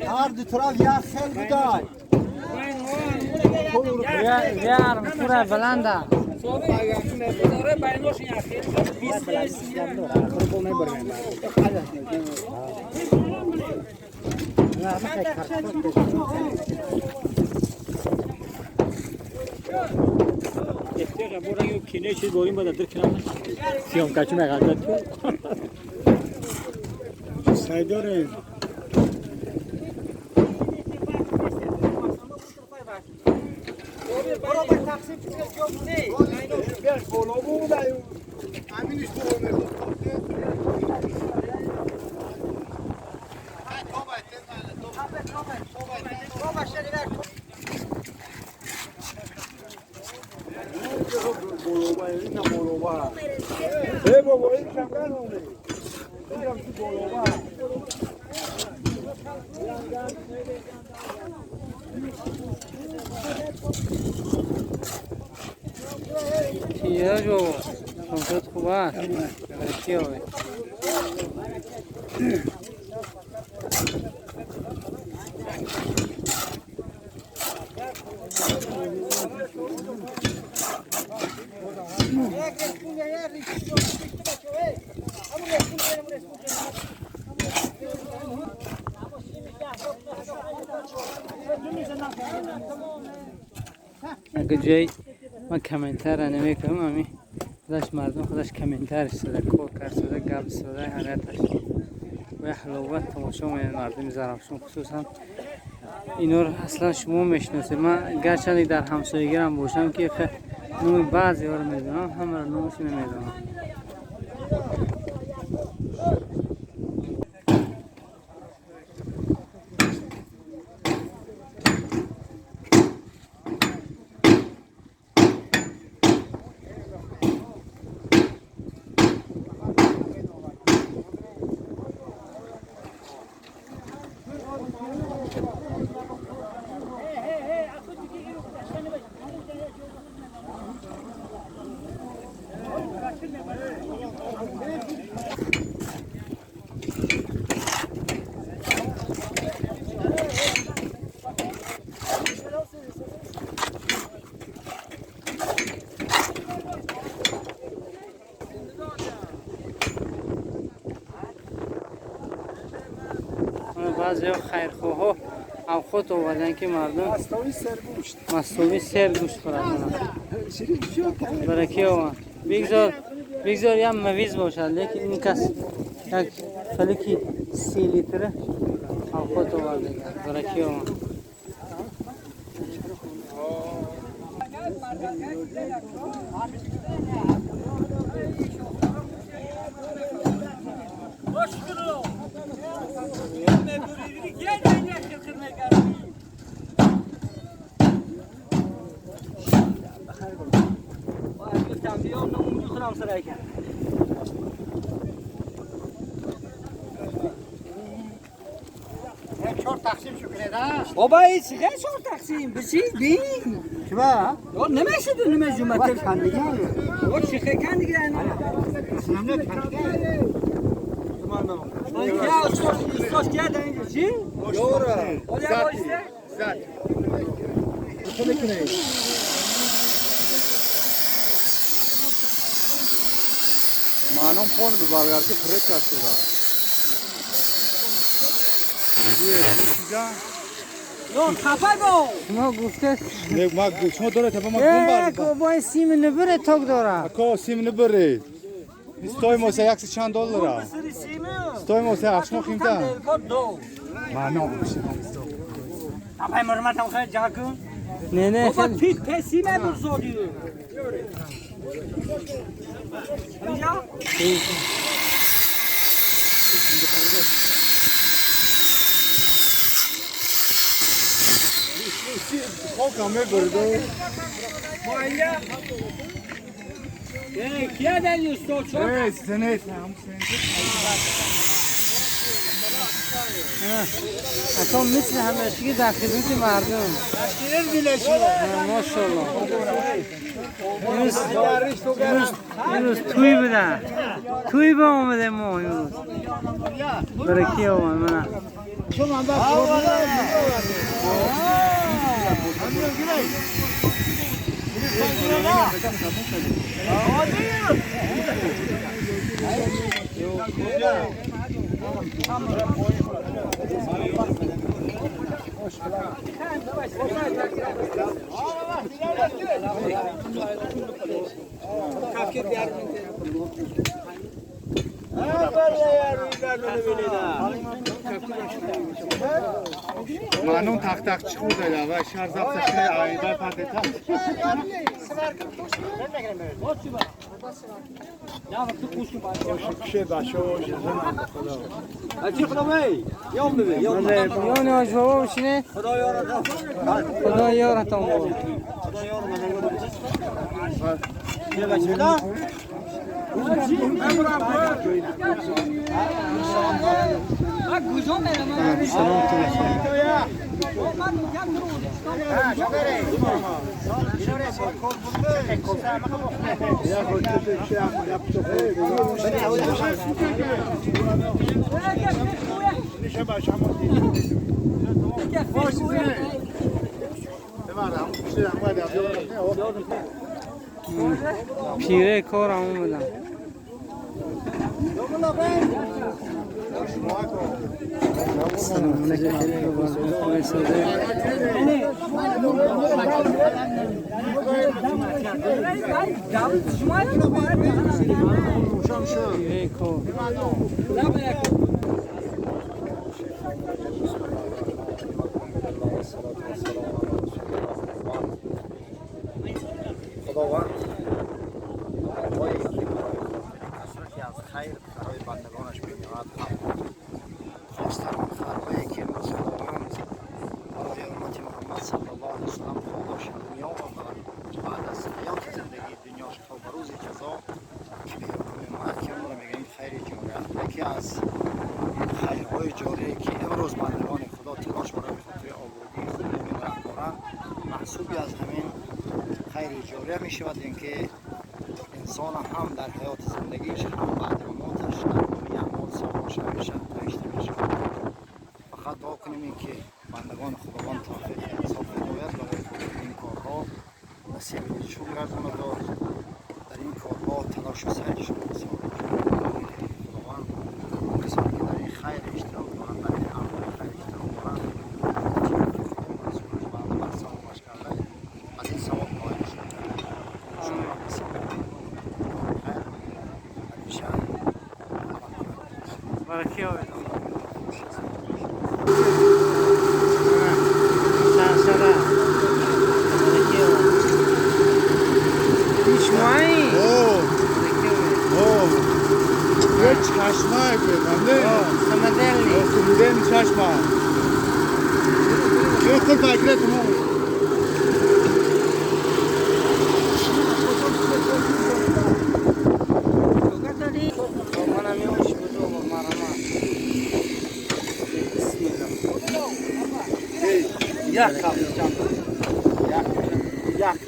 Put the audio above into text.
هر دو طرف یک خیل بودای یارم پورا بلنده سیداره اگه جای من کمنتر نمیکنم امی خودش مردم خودش کمنتر شده کور کرد شده گپ شده حالتش و حلاوت تماشا می‌کنن مردم زرافشون خصوصا اینا رو اصلا شما میشناسید. من گرچه در همسایگی هم باشم که نوم بعضی ها رو میدونم، همه رو نومش نمیدونم. بعضی خیرخواه ها خود آوردن که مردم مستوی سرگوشت خورند. برای آوان بگذار یه مویز باشد، لیکن این کس یک فلکی 30 لیتره خود آورده. برای آوان بابا این چه چهار تقسیم بچی بین چه با؟ نمیشه دو نمیشه متر کندگی او چه کندگی نه کندگی یا استاد کیا دارین چی؟ دورا زد مانم خون به بالغار که فرق کرده. شما گفته نه ما شما داره تا ما گم بر بابا سیم نبره تاک داره اکو سیم نبره استوی ما یک چند دلار استوی ما اشنا خیمتا ما نه تپای مرمت هم خیلی جا کن. نه نه بابا خیلی پیت پسیمه برزادی. اینجا؟ خاک میبرد با اینجا؟ کیه دلی استاد شد؟ ای سنت اصلا مثل همشگی در خدمت مردم. ماشاءالله. امروز توی بودن. توی به آمده ما امروز. برای کی آمد من؟ مانون تق تق چی خورده و شهر زبط شده آیده پرده تا یان آج بابا بشینه. خدا یارتان بابا. سلام تو پیره کار همون بودم. سلام علیکم. پیره کار. خداوند آقایی که برای خاطر کثرتی از خیر برای بندگانش می‌نهاد خواستن آن خیرهایی که امروز خداوند برای امت محمد صلی الله علیه وسلم پاداش دنیا و بعد از حیات زندگی دنیاش تا به روز جزا که به حکم مرگ که ما را میگیم خیر جاریه. یکی از خیرهای جاریه که امروز بندگان خدا تلاش برای خاطر آبادی خود می‌برند دارند محسوبی از همین خیر جاریه می شود اینکه انسان هم در حیات زندگیش هم بعد مماتش در نامی اعمال ثوابش همیشه نوشته می شود. فقط دعا کنیم اینکه بندگان خداوند توفیق انصاف هدایت برای خود این کارها نصیب روزشون گرداند و در این کارها تلاش و سعیشون بسیار خداوند کسانی که در این خیر اشتراک دارند در این اعمال خیر اشتراک دارند که خدا و رسولش وعده بر ثوابش کرده از این ثواب نایل شد. شما را نصیب خیر همیشه عمل کنید. برای کی آمد؟ شب برای کی آمد؟ هیچ مایی؟ اوه برای کی آمد؟ اوه یه چشمه که بنده سمدلی. سمدل چشمه یه خود فکره تمام. من هم یوش بود و مرمت. بسم الله. یک کپ یک یک.